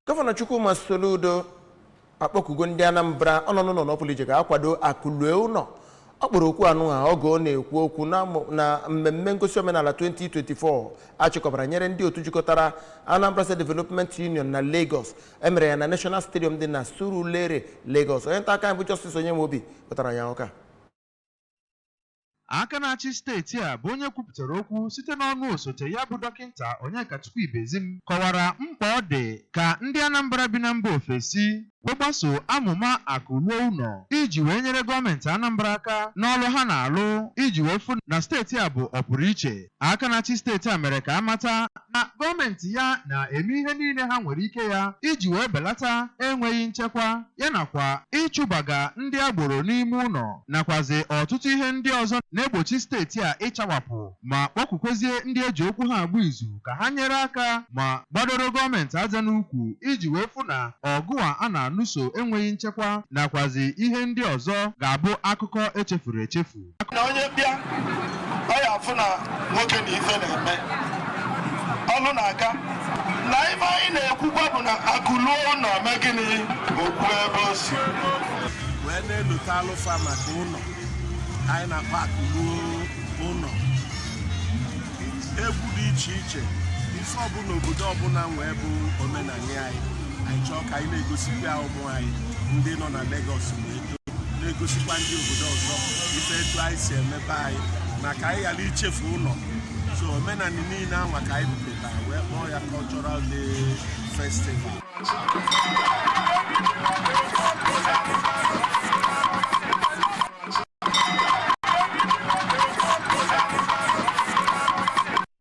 Gọvanọ Chukwuma Soludo akpọkugo ndị Anambra ọ nọ n'ụlọ n'ọpụrụ iche ka akwado akụlue ụlọ. Ọ kpọrọ okwu anụ ha oge ọ na-ekwu okwu na mmemme ngosi omenala 2024 achịkọbara nyere ndị otu jikọtara Anambra State Development Union na Lagos. Emere ya na National Stadium dị na Surulere, Lagos. Onye nta aka anyị bụ Justice Onyemobi pụtara ya ụka. Aka na-achị steeti a bụ onye kwupụtara okwu site n'ọnụ osote ya bụ Dọkịnta Onyekachukwu Ibezim kọwara mkpa ọ dị ka ndị Anambra bi na mba ofesi wee gbaso amụma akụ ruo ụlọ iji wee nyere gọọmenti Anambra aka n'ọrụ ha na-alụ iji wee fụ na steeti a bụ ọpụrụ iche. Aka na-achị steeti a mere ka amata na gọọmenti ya na-eme ihe niile ha nwere ike ya iji wee belata enweghị nchekwa ya nakwa ịchụbaga ndị agboro n'ime ụlọ nakwazi ọtụtụ ihe ndị ọzọ na-egbochi steeti a ịchawapụ, ma kpọkwukwezie ndị eji okwu ha agba izu ka ha nyere aka ma gbadoro gọọmenti aja n'ukwu iji wee fụ na ọgụ a a na-alụso enweghị nchekwa nakwazi ihe ndị ọzọ ga-abụ akụkọ echefuru echefu. Na onye bịa, ọ ya afụ na nwoke na ife na-eme ọlụ na-aga na ife anyị na-ekwukwa bụ na akụluo ụlọ mee gịnị, okwu ebe o si wee na-elote alụfa maka ụlọ anyị na-akpọ akụluo ụlọ. Egwu dị iche iche, ife ọbụla obodo ọbụla nwee bụ omenala anyị. Anyị chọọ ka anyị na-egosikwa ụmụ anyị ndị nọ na Lagos na-eto, na-egosikwa ndị obodo ọzọ ife etu anyị si emepe anyị, maka anyị ghara ichefu ụlọ. So omenala niile anwa ka anyị bupụtara wee kpọọ ya Cultural Day Festival.